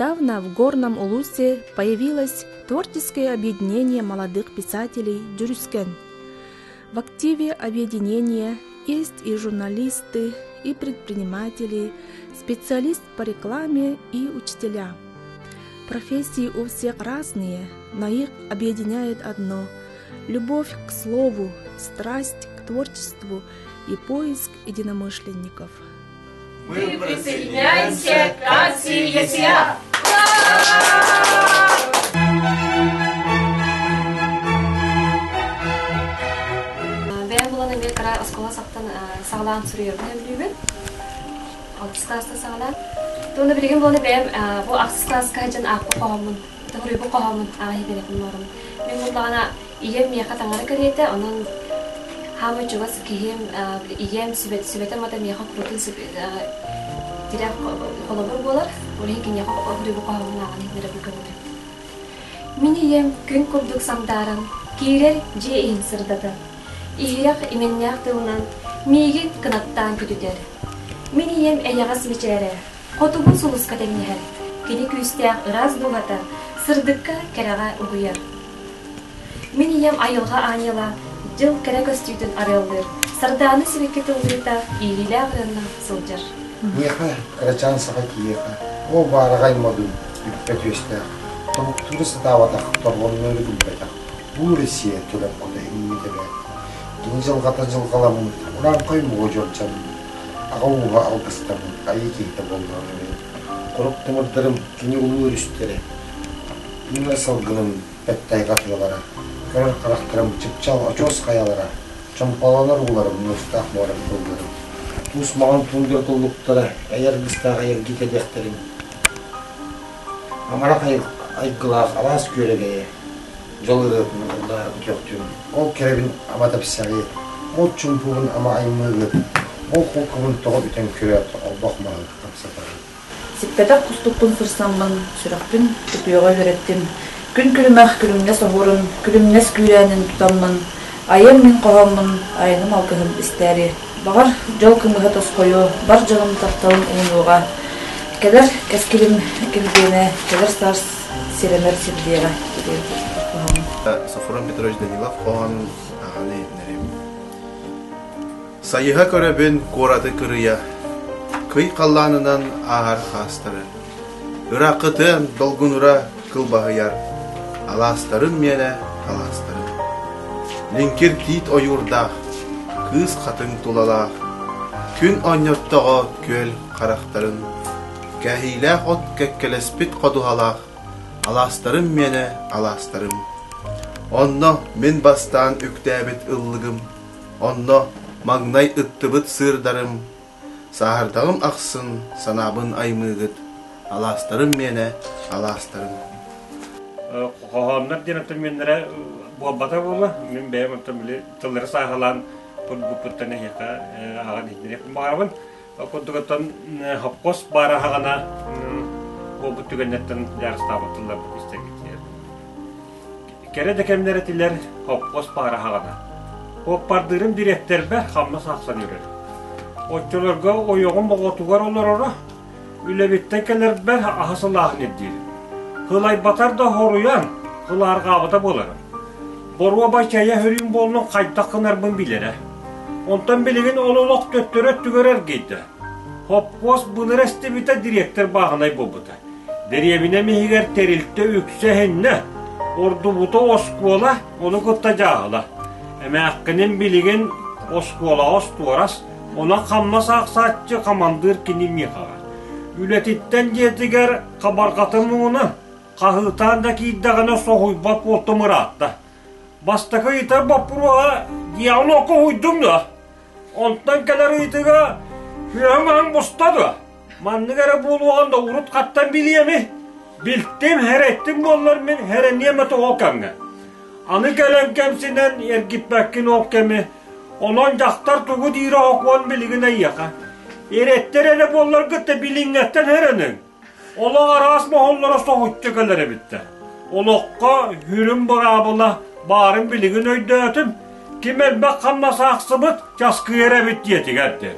Недавно в Горном Улусе появилось творческое объединение молодых писателей «Дюрюскен». В активе объединения есть и журналисты, и предприниматели, специалист по рекламе и учителя. Профессии у всех разные, но их объединяет одно – любовь к слову, страсть к творчеству и поиск единомышленников. Мы присоединяемся к акции ЯСИА! Бэйэм булан эмиэ кыра оскуола сахтан саҕалаан суруйарбын өйдүүбүн. Алтыс класста саҕалаан. Туона билигин буолан бэйэм бу ахсыс класска сылдьан аахпыт хоһооммун, тоһуруйбут хоһооммун ааҕа иһитинэппин оҥоробун. Мин буллаҕына ийэм миэхэ таҥара кэриэтэ, онон хаамай чугас киһим, ийэм сүбэтэ сүбэтэ-амата миэхэ куруутун тирэх холобур буолар. Ол иһин киниэхэ хоруйбут хоһооммун ааҕан иһитинэрэбин көҥүлүм. Мин ийэм күн курдук сандааран, киирэр дьиэ иһин сырдатар. Иһирэх имэннээх тылынан миигин кынаттаан көтүтэр. Мин ийэм эйэҕэс мичээрэ, хотугу сулуска тэҥнэһэр. Кини күүстээх ыраас дууһата сырдыкка, кэрэҕэ угуйар. Мин ийэм айылҕа аанньала, дьыл кэрэ көстүүтүн арыаллыыр, сардаана сибэкки тыллыыта иилиилээх ырыанна сылдьар. Миэхэ, кырачаан саха киһиэхэ, ол баараҕай модун, бүппэт үөстээх, тобуктууру сатаабатах, торҕоннууру билбэтэх, Улуу Россия төлөн кута иҥмит эбээт. Кини дьылҕата дьылҕаламмыт, урааҥхай муҥа дьуордьаммыт, аҕа ууһа алгыстаммыт айыы киһитэ буоллаҕын эбээт. Хорук тымырдарым кини улуу өрүстэрэ, тыынар салгыным бэттайҕа тыалара, көрөр харахтарым чыпчаал очуос хайалара, чомполонор ууларым муустаах муорам тылларым, туус маҥан туундура туллуктара, эйэ аргыстаах эйэргии кэдэхтэрим, амарах айгылаах алаас күөрэгэйэ, дьол ырыатын ыллаан үтүөхтүүн, ол кэрэбин ама тэпсэҕиэт, ол чуумпубун ама аймыыгыт, ол холкубун тоҕо бүтэн көрөөт олбох маһы хамсатаҕын. Сиппэтэх кустукпун сырсаммын, сүрэхпин үтүөҕэ үөрэттим. Күн күлүмэх күлүмнэс оһуорун, күлүмнэс күүрээнин тутаммын, айыам мин хоһооммун, айаным алгыһым истээри. Баҕар, дьол кымыһа тосхойуо, бар дьонум тапталын уунуоҕа. Кэлэр кэскилим килбиэнэ, кэлэр саас сирэмэр сирдиэҕэ диэн хоһоон. Софрон Петрович Данилов хоһоонун ааҕан иһитиннэриим. Сайыһа көрөбүн куораты кырыйа, кый халлаанынан ааһар хаастары. Ырааххытыан долгунура кылбаһыйар, алаастарын миэнэ алаастарын. Лиҥкир тиит ойуурдаах, кыыс хатыҥ тулалаах, күн оонньоттоҕо күөл харахтарын, кээһиилээх от кэккэлэспит ходуһалаах, алаастарым миэнэ алаастарым. Онно мин бастаан үктээбит ыллыгым, онно маҥнай ыттыбыт сыырдарым, сааһырдаҕым ахсын санаабын аймыыгыт, алаастарым миэнэ алаастарым. Хоһооннор диэн оттон миэннэрэ буолбата буолла. Мин бэйэм оттон били тыллары сааһылаан турбуппуттан эһиэхэ ааҕан иһитиннэриэхпин баҕарабын. Ол курдук оттон хопкос баара аһаҕана буолбут түгэннэртэн дьаарыстаабыт тылларбыт истэргитигэр. Кэрэ да кэмнэр этилэр хопкос баара аһаҕана. Хоппардыырым дириэктэрбэр хамнас аахсан үөрэр. Оччолорго ойоҕум оҕотугар олороро, үлэбиттэн кэлэрбэр аһа сылааһын ирдиир. Кылайбатар да хоруйан, кылаарҕаабыта буоларым. Боруоба чэйэ хөрүүм буоллун хайдах гынарбын билэрэ. Онтон билигин ол олох төттөрү өттүгэр эргийдэ. Хоппуос былыр эстибитэ дириэктэр бааһынай буолбута. Дэриэбинэм иһигэр тэрилтэ үксэ эһиннэ. Ордубута оскуола, ону кытта дьааһыла. Эмээххиним билигин оскуолаҕа остуорас, онон хамнас аахсааччы хамандыыр кини миэхэҕэ. Үлэтиттэн дьиэтигэр хабарҕатын муҥунан, хаһыытаан да киирдэҕинэ соһуйбат буолтум ыраатта. Бастакы ыйытар боппуруоһа дьиэҕин окко уһуйдуҥ дуо? Онтон кэлэр ыйытыга күөһүҥ аһыҥ буста дуо? Маннык эрэ буолуоҕун да урут хаттан билиэмий? Билтим, хэрэттим буоллар мин хэрэниэм этэ ол кэмҥэ. Аны кэлэн кэмсинэн эргиппэккин ол кэми. Онон дьахтар тугу диирэ оһохуон билигин эйиэхэ. Эрэттэр эрэ буолларгыт да билиҥҥэттэн хэрэниҥ. Олох араас моһоллоро соһуччу кэлэр эбиттэр. Олоххо сүрүн быраабыла баарын билигин өйдөөтүм. Ким элбэх хамнас аахсыбыт, часкыйар эбит диэтигэр диэн.